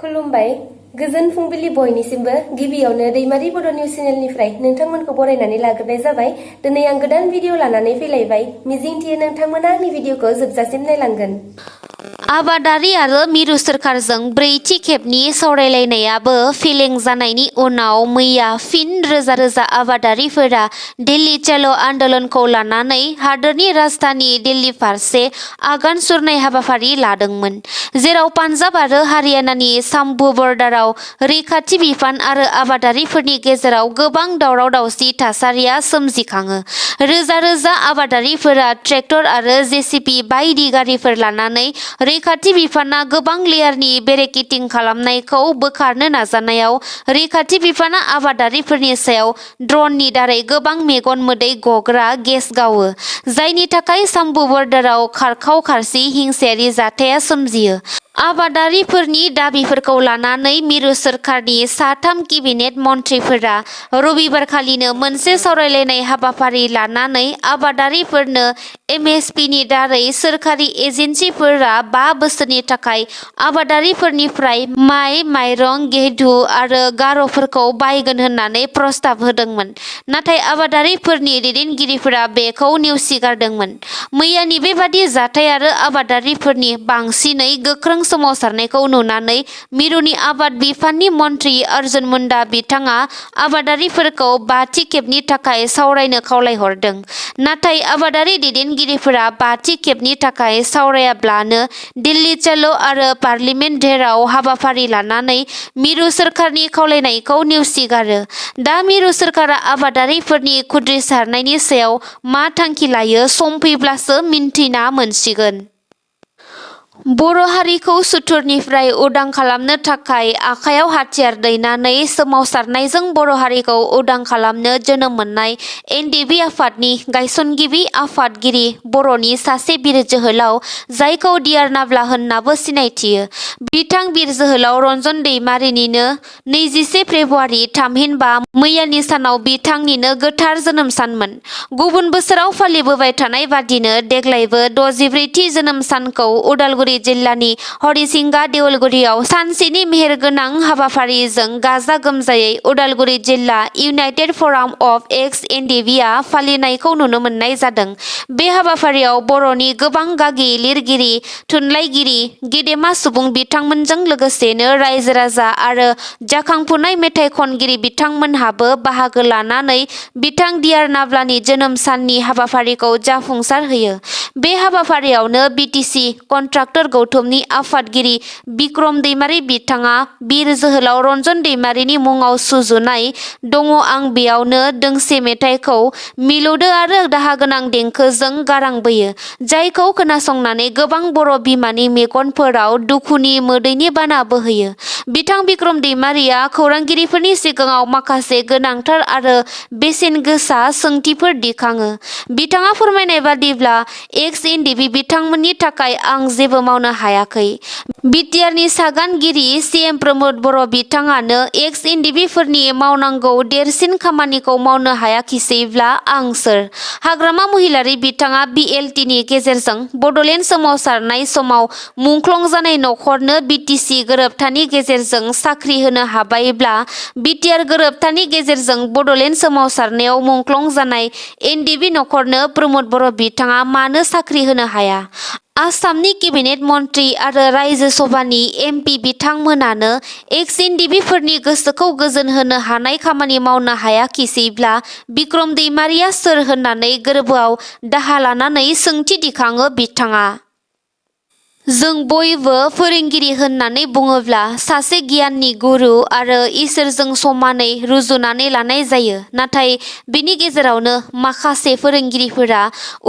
खुलुमबाय गोजोन फुंबिलि बयनिसिमबो गिबियावनो दैमारि बड' निउस चेनेलनिफ्राय नोंथांमोनखौ बरायनानै लाग्रोनाय जाबाय। दिनै आं गोदान भिडिअ लानानै फैलायबाय। मिजिंथियो नोंथांमोना आंनि भिडिअखौ जोबजासिम नायलांगोन। आबादारि आरो मिरु सोरखारजों ब्रैथि खेबनि सावरायलायनायाबो फेलें जानायनि उनाव मैया फिन रोजा रोजा आबादारिफोरा दिल्ली चलो आन्दोलनखौ लानानै हादोरनि राजधानी दिल्ली फारसे आगान सुरनाय हाबाफारि लादोंमोन, जेराव पान्जाब आरो हारियानानि साम्बु बर्डाराव रैखाथि बिफान आरो आबादारिफोरनि गेजेराव गोबां दावराव दावसि थासारिया सोमजिखाङो। रोजा रोजा आबादारिफोरा ट्रेक्टर आरो जेसिपि बायदि गारिफोर लानानै रैखाथि बिफाना गोबां लेयारनि बेरेकेटिं खालामनायखौ बोखारनो नाजानायाव रैखाथि बिफाना आबादारिफोरनि सायाव ड्रननि दारै गोबां मेगन मोदै गग्रा गेस गावो, जायनि थाखाय साम्बु बर्डाराव खारखाव खारसि हिंसायारि जाथाया सोमजियो। आबादारिफोरनि दाबिफोरखौ लानानै मिरु सोरखारनि साथाम केबिनेट मन्थ्रिफोरा रबिबारखालिनो मोनसे सावरायलायनाय हाबाफारि लानानै आबादारिफोरनो एमएसपिनि दारै सोरखारि एजेन्सिफोरा 5 बोसोरनि थाखाय आबादारिफोरनिफ्राय माइ, माइरं, गेहु आरो गार'फोरखौ बायगोन होननानै प्रस्ताब होदोंमोन, नाथाय आबादारिफोरनि दैदेनगिरिफोरा बेखौ नेवसिगारदोंमोन। मैयानि बेबादि जाथाय आरो आबादारिफोरनि बांसिनै गोख्रों सोमावसारनायखौ नुनानै मिरुनि आबाद बिफाननि मन्थ्रि अर्जुन मुन्डा बिथाङा आबादारिफोरखौ 5थि खेबनि थाखाय सावरायनो खावलायहरदों, नाथाय आबादारि दैदेनगिरिफोरा 5थि खेबनि थाखाय सावरायाब्लानो दिल्ली चलो आरो पार्लियामेन्ट धेराव हाबाफारि लानानै मिरु सोरखारनि खावलायनायखौ नेवसिगारो। दा मिरु सोरखारा आबादारिफोरनि खुद्रिसारनायनि सायाव मा थांखि लायो, सम फैब्लासो मिन्थिना मोनसिगोन। बर' हारिखौ सुथुरनिफ्राय उदां खालामनो थाखाय आखायाव हाथियार दैनानै सोमावसारनायजों बर' हारिखौ उदां खालामनो जोनोम मोननाय एनडिबि आफादनि गायसनगिरि आफादगिरि बर'नि सासे बिर जोहोलाव, जायखौ डियार नाब्ला होननाबो सिनायथियो। बिथां बिर जोहोलाव रन्जन दैमारिनिनो 21 फेब्रुवारि थामहिनबा मैयानि सानाव बिथांनिनो गोथार जोनोम सानमोन। गुबुन बोसोराव फालिबोबाय थानाय बादिनो देग्लायबो 64थि जोनोम सानखौ उदालगुरि जिल्लानि हरिसिंगा देउलगुरियाव सानसेनि मेहेरगोनां हाबाफारिजों गाजा गोमजायै उदालगुरि जिल्ला इउनाइटेड फराम अफ एक्स एनडिबिआ फालिनायखौ नुनो मोननाय जादों। बे हाबाफारियाव बर'नि गोबां गागि लिरगिरि, थुनलाइगिरि, गेदेमा सुबुं बिथांमोनजों लोगोसेनो रायजो राजा आरो जाखांफुनाय मेथाइ खनगिरि बिथांमोनहाबो बाहागो लानानै बिथां डियार नाब्लानि जोनोम साननि हाबाफारिखौ जाफुंसार होयो। बे हाबाफारियावनो बिटिसि कन्ट्राक्टर गौथुमनि आफादगिरि बिक्रम दैमारि बिथाङा बिर जोहोलाव रन्जन दैमारिनि मुङाव सुजुनाय दङ आं बेयावनो दोंसे मेथाइखौ मिलौदो आरो दाहागोनां देंखोजों गारांबोयो, जायखौ खोनासंनानै गोबां बर' बिमानि मेगनफोराव दुखुनि मोदैनि बाना बोहैयो। बिथां बिक्रम दैमारिया खौरांगिरिफोरनि सिगाङाव माखासे गोनांथार आरो बेसेन गोसा सोंथिफोर दिखाङो। बिथाङा फोरमायनाय बादिब्ला एक्स एनडिबि बिथांमोननि थाखाय आं जेबो मावनो हायाखै। बिटिआरनि सागानगिरि सिएम प्रमोद बर' बिथाङानो एक्स एनडिबिफोरनि मावनांगौ देरसिन खामानिखौ मावनो हायाखिसैब्ला आं सोर? हाग्रामा महिलारी बिथाङा बिएलटिनि गेजेरजों बड'लेण्ड सोमावसारनाय समाव मुंख्लं जानाय नखरनो बिटिसि गोरोबथानि गेजेरजों साख्रि होनो हाबायब्ला बिटिआर गोरोबथानि गेजेरजों बड'लेण्ड सोमावसारनायाव मुंख्लं जानाय एनडिबि नखरनो प्रमोद बर' बिथाङा मानो साख्रि होनो हाया? आसामनि केबिनेट मन्थ्रि आरो रायजो सभानि एमपि बिथांमोनानो एक्स एनडिबिफोरनि गोसोखौ गोजोन होनो हानाय खामानि मावनो हायाखिसैब्ला बिक्रम दैमारिया सोर होननानै गोरबोआव दाहा लानानै सोंथि दिखाङो बिथाङा। जों बयबो फोरोंगिरि होननानै बुङोब्ला सासे गियाननि गुरु आरो इसोरजों समानै रुजुनानै लानाय जायो, नाथाय बेनि गेजेरावनो माखासे फोरोंगिरिफोरा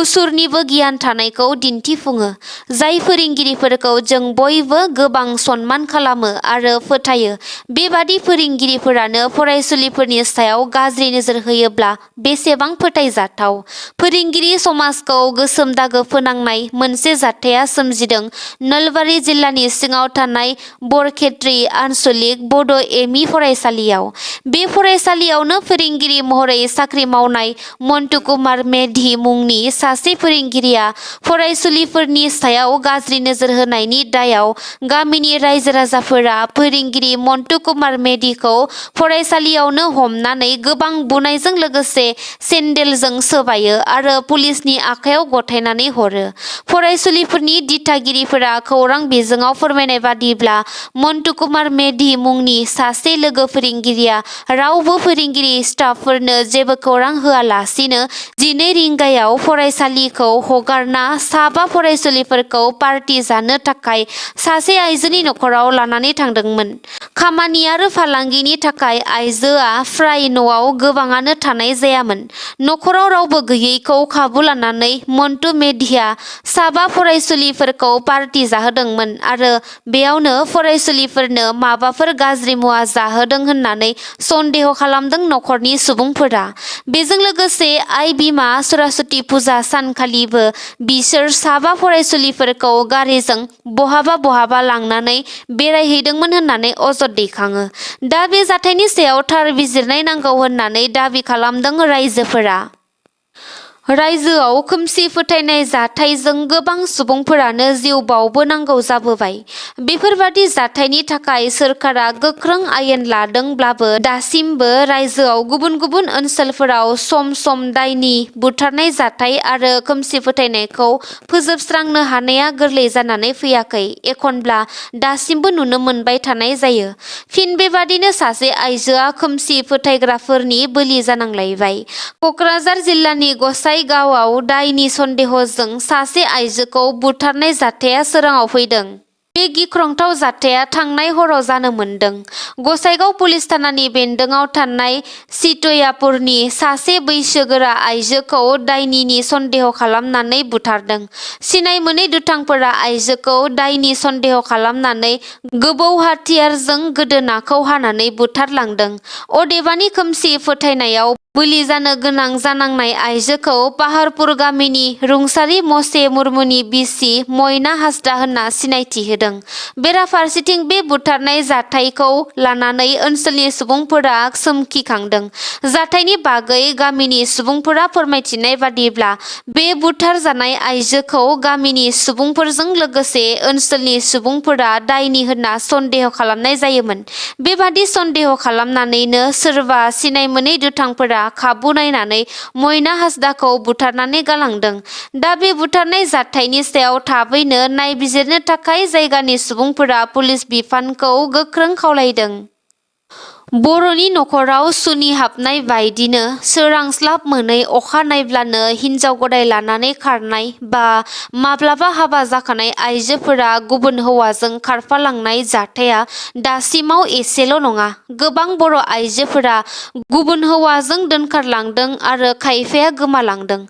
उसुरनिबो गियान थानायखौ दिन्थिफुङो, जाय फोरोंगिरिफोरखौ जों बयबो गोबां सनमान खालामो आरो फोथायो। बेबादि फोरोंगिरिफोरानो फरायसुलिफोरनि सायाव गाज्रि नोजोर होयोब्ला बेसेबां फोथायजाथाव? फोरोंगिरि समाजखौ गोसोम दागो फोनांनाय मोनसे जाथाया सोमजिदों नलबारि जिल्लानि सिङाव थानाय बरखेत्रि आनसलिक बड' एमइ फरायसालियाव। बे फरायसालियावनो फोरोंगिरि महरै साख्रि मावनाय मन्टु कुमार मेधि मुंनि सासे फोरोंगिरिया फरायसुलिफोरनि सायाव गाज्रि नोजोर होनायनि दायाव गामिनि रायजो राजाफोरा फोरोंगिरि मन्टु कुमार मेधिखौ फरायसालियावनो हमनानै गोबां बुनायजों लोगोसे सेन्देलजों सोबायो आरो पुलिसनि आखायाव गथायनानै हरो। फरायसुलिफोरनि दिथागिरिफोरा खौरां बिजोङाव फोरमायनाय बादिब्ला मन्टु कुमार मेधि मुंनि सासे लोगो फोरोंगिरिया रावबो फोरोंगिरि स्टाफफोरनो जेबो खौरां होआलासिनो 12 रिंगायाव फरायसालिखौ हगारना साबा फरायसुलिफोरखौ पार्टी जानो थाखाय सासे आइजोनि नखराव लानानै थांदोंमोन। खामानि आरो फालांगिनि थाखाय आइजोआ फ्राय न'आव गोबाङानो थानाय जायामोन। नखराव रावबो गैयैखौ खाबु लानानै मन्टु मेधिया साबा फरायसुलिफोरखौ पार्टी जाहोदोंमोन आरो बेयावनो फरायसुलिफोरनो माबाफोर गाज्रि मुवा जाहोदों होननानै सन्देह खालामदों नखरनि सुबुंफोरा। बेजों लोगोसे आइ बिमा सरासति फुजा सानखालिबो बिसोर साबा फरायसुलिफोरखौ गारिजों बहाबा लांनानै बेरायहैदोंमोन होननानै अजद दैखाङो। दा बे जाथायनि सायाव थार बिजिरनाय नांगौ होननानै दाबि खालामदों रायजोफोरा। रायजोआव खोमसि फोथायनाय जाथायजों गोबां सुबुंफोरानो जिउ बावबोनांगौ जाबोबाय। बेफोरबादि जाथायनि थाखाय सोरखारा गोख्रों आयेन लादोंब्लाबो दासिमबो रायजोआव गुबुन गुबुन ओनसोलफोराव सम सम दायनि बुथारनाय जाथाय आरो खोमसि फोथायनायखौ फोजोबस्रांनो हानाया गोरलै जानानै फैयाखै। एखनब्ला दासिमबो नुनो मोनबाय थानाय जायो। फिन बेबादिनो सासे आइजोआ खोमसि फोथायग्राफोरनि बोलि जानांलायबाय। क'क्राझार जिल्लानि गसाइगावआव दायनि सन्देहजों सासे आइजोखौ बुथारनाय जाथाया सोराङाव फैदों। बे गिख्रंथाव जाथाया थांनाय हराव जानो मोनदों। गसाइगाव पुलिस थानानि बेन्दोंआव थानाय सितयापुरनि सासे बैसोगोरा आइजोखौ दायनिनि सन्देह खालामनानै बुथारदों। सिनाय मोनै दुथांफोरा आइजोखौ दायनि सन्देह खालामनानै गोबौ हाथियारजों गोदोनाखौ हानानै बुथारलांदों। अदेबानि खोमसि फोथायनायाव बोलि जानो गोनां जानांनाय आइजोखौ पाहारपुर गामिनि रुंसारि मसे मुर्मुनि बिसि मयना हासदा होनना सिनायथि होदों। बेराफारसेथिं बे बुथारनाय जाथायखौ लानानै ओनसोलनि सुबुंफोरा सोमखिखांदों। जाथायनि बागै गामिनि सुबुंफोरा फोरमायथिनाय बादिब्ला बे बुथारजानाय आइजोखौ गामिनि सुबुंफोरजों लोगोसे ओनसोलनि सुबुंफोरा दायनि होनना सन्देह खालामनाय जायोमोन। बेबादि सन्देह खालामनानैनो सोरबा सिनाय मोनै दुथांफोरा खाबु नायनानै मयना हासदाखौ बुथारनानै गालांदों। दा बे बुथारनाय जाथायनि सायाव थाबैनो नायबिजिरनो थाखाय जायगानि सुबुंफोरा पुलिस बिफानखौ गोख्रों खावलायदों। बर'नि नखराव सुनि हाबनाय बायदिनो सोरांस्लाब मोनै अखा नायब्लानो हिनजाव गदाय लानानै खारनाय बा माब्लाबा हाबा जाखानाय आइजोफोरा गुबुन हौवाजों खारफालांनाय जाथाया दासिमाव एसेल' नङा। गोबां बर' आइजोफोरा गुबुन हौवाजों दोनखारलांदों आरो खायफाया गोमालांदों।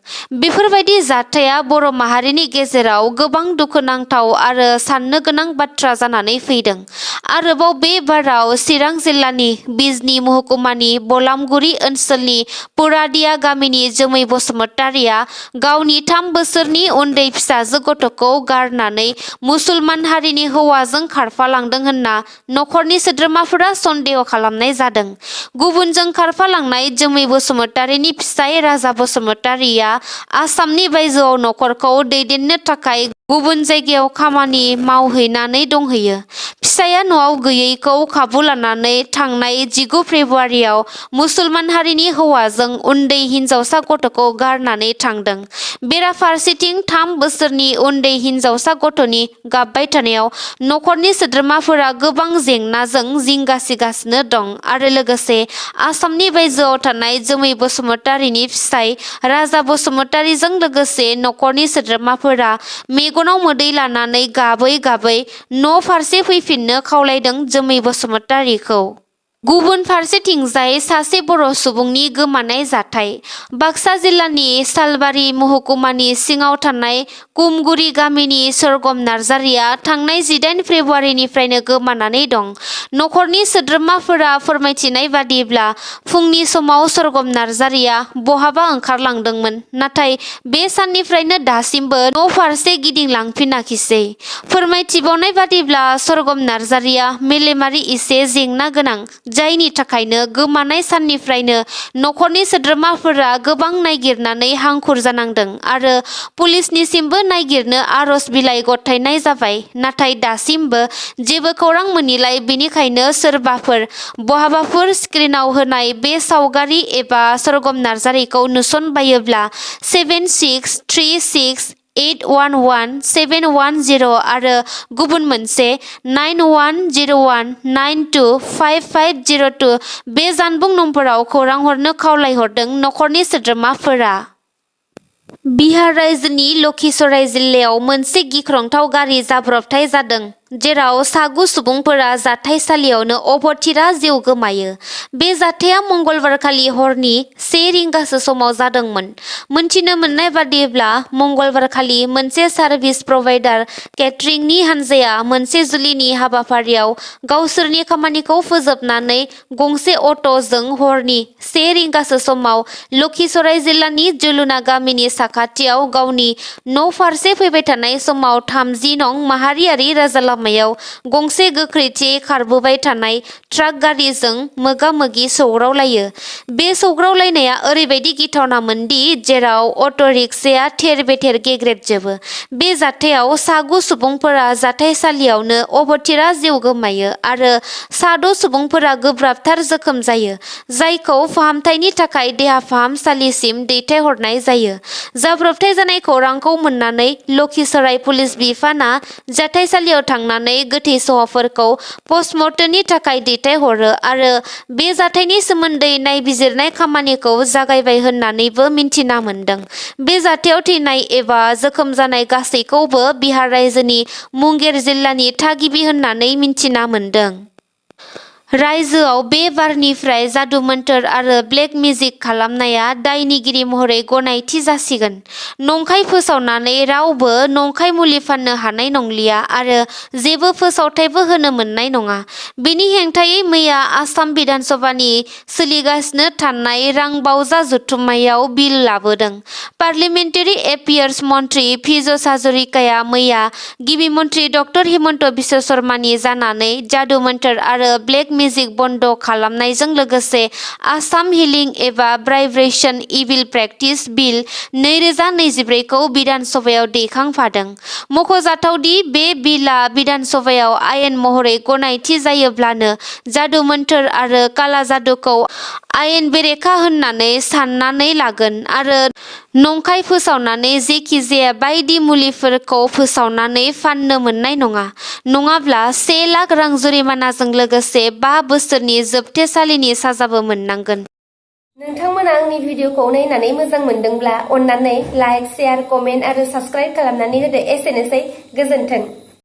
बेफोरबायदि जाथाया बर' माहारिनि गेजेराव गोबां दुखुनांथाव आरो साननो गोनां बाथ्रा जानानै फैदों। आरोबाव बे बाराव चिरां जिल्लानि बिजनी महकुमानि बलामगुरि ओनसोलनि पुरादिया गामिनि जोमै बसुमतारिया गावनि 3 बोसोरनि उन्दै फिसाजो गथ'खौ गारनानै मुसलमान हारिनि हौवाजों खारफालांदों होनना नखरनि सोद्रोमाफोरा सन्देह खालामनाय जादों। गुबुनजों खारफालांनाय जोमै बसुमतारिनि फिसाय राजा बसुमतारिया आसामनि बायजोआव नखरखौ दैदेननो थाखाय गुबुन जायगायाव खामानि मावहैनानै दंहैयो। फिसाया न'आव गैयैखौ खाबु लानानै थांनाय 19 फेब्रुवारियाव मुसलमान हारिनि हौवाजों उन्दै हिनजावसा गथ'खौ गारनानै थांदों। बेराफारसेथिं 3 बोसोरनि उन्दै हिनजावसा गथ'नि गाबबाय थानायाव नखरनि सोद्रोमाफोरा गोबां जेंनाजों जिंगासिगासिनो दं आरो लोगोसे आसामनि बायजोआव थानाय जोमै बसुमतारिनि फिसाय राजा बसुमतारिजों लोगोसे नखरनि सोद्रोमाफोरा मेगनाव मोदै लानानै गाबै गाबै न' फारसे फैफिननो खावलायदों जोमै बसुमतारिखौ। गुबुन फारसेथिंजाय सासे बर' सुबुंनि गोमानाय जाथाय। बाक्सा जिल्लानि सालबारि महकुमानि सिङाव थानाय कुमगुरि गामिनि सरगम नार्जारिया थांनाय 18 फेब्रुवारिनिफ्रायनो गोमानानै दं। नखरनि सोद्रोमाफोरा फोरमायथिनाय बादिब्ला फुंनि समाव सरगम नार्जारिया बहाबा ओंखारलांदोंमोन, नाथाय बे साननिफ्रायनो दासिमबो न' फारसे गिदिंलांफिनाखिसै। फोरमायथिबावनाय बादिब्ला सरगम नार्जारिया मेलेमारि एसे जेंना गोनां, जायनि थाखायनो गोमानाय साननिफ्रायनो नखरनि सोद्रोमाफोरा गोबां नागिरनानै हांखुर जानांदों आरो पुलिसनिसिमबो नागिरनो आरज बिलाइ गथायनाय जाबाय, नाथाय दासिमबो जेबो खौरां मोनिलाय बेनिखायनो सोरबाफोर बहाबाफोर स्क्रिनाव होनाय बे सावगारि एबा सरगम नार्जारिखौ नुसनबायोब्ला 7636811710 आरो गुबुन मोनसे 9101925502 बे जानबुं नम्बराव खौरां हरनो खावलायहरदों नखरनि सोद्रोमाफोरा। बिहार रायजोनि लखिसराय जिल्लायाव मोनसे गिख्रंथाव गारि जाब्रबथाय जादों, जेराव 7 सुबुंफोरा जाथायसालियावनो अबथिरा जिउ गोमायो। बे जाथाया मंगलबारखालि हरनि 1 रिंगासो समाव जादोंमोन। मोनथिनो मोननाय बादिब्ला मंगलबारखालि मोनसे सार्भिस प्रभाइडार केटारिंनि हानजाया मोनसे जुलिनि हाबाफारियाव गावसोरनि खामानिखौ फोजोबनानै गंसे अट'जों हरनि 1 रिंगासो समाव लखिसराय जिल्लानि जुलुना गामिनि साखाथियाव गावनि न' फारसे फैबाय थानाय समाव 30 नं माहारियारि राजा लामायाव गंसे गोख्रैथियै खारबोबाय थानाय ट्राक गारिजों मोगा-मोगि सौग्रावलायो। बे सौग्रावलायनाया ओरैबायदि गिथावनामोनदि जेराव अट'रिक्साया थेर-बेथेर गेग्रेबजोबो। बे जाथायाव 7 सुबुंफोरा जाथायसालियावनो अबथिरा जिउ गोमायो आरो 6 सुबुंफोरा गोब्राबथार जोखोम जायो, जायखौ फाहामथायनि थाखाय देहा फाहामसालिसिम दैथायहरनाय जायो। जाब्रबथाय जानाय खौरांखौ मोननानै लखिसराय पुलिस बिफाना जाथायसालियाव थांनानै गोथै सहफोरखौ पस्टमर्टेमनि थाखाय दैथायहरो आरो बे जाथायनि सोमोन्दै नायबिजिरनाय खामानिखौ जागायबाय होननानैबो मिन्थिना मोन्दों। बे जाथायाव थैनाय एबा जोखोम जानाय गासैखौबो बिहार रायजोनि मुंगेर जिल्लानि थागिबि होननानै मिन्थिना मोन्दों। रायजोआव बे बारनिफ्राय जादु मोन्थोर आरो ब्लेक मेजिक खालामनाया दायनिगिरि महरै गनायथि जासिगोन। नंखाय फोसावनानै रावबो नंखाय मुलि फाननो हानाय नंलिया आरो जेबो फोसावथायबो होनो मोननाय नङा। बेनि हेंथायै मैया आसाम बिधान सभानि सोलिगासिनो थानाय रांबावजा जथुम्मायाव बिल लाबोदों। पार्लियामेन्टारि एफेयार्स मन्थ्रि पीयूष हाजरिकाया मैया गिबि मन्थ्रि डक्टर हिमन्त बिश्व शर्मानि जानानै जादु मोन्थोर आरो ब्लेक मेजिक बन्द खालामनायजों लोगोसे आसाम हिलिं एबा भाइब्रेशन इभिल प्रेक्टिस बिल 2024 खौ बिधान सभायाव दैखांफादों। मख'जाथावदि बे बिलआ बिधान सभायाव आयेन महरै गनायथि जायोब्लानो जादु मोन्थोर आरो काला जादुखौ आयेन बेरेखा होननानै साननानै लागोन आरो नंखाय फोसावनानै जेखि जाया बायदि मुलिफोरखौ फोसावनानै फाननो मोननाय नङा, नङाब्ला 1 लाख रां जुरिमानाजों लोगोसे 5 बोसोरनि जोबथेसालिनि साजाबो मोननांगोन। नोंथांमोना आंनि भिडिअखौ नायनानै मोजां मोनदोंब्ला अन्नानै लाइक, शेयार, कमेन्ट आरो साबस्क्राइब खालामनानै होदो। एसेनोसै, गोजोन्थों।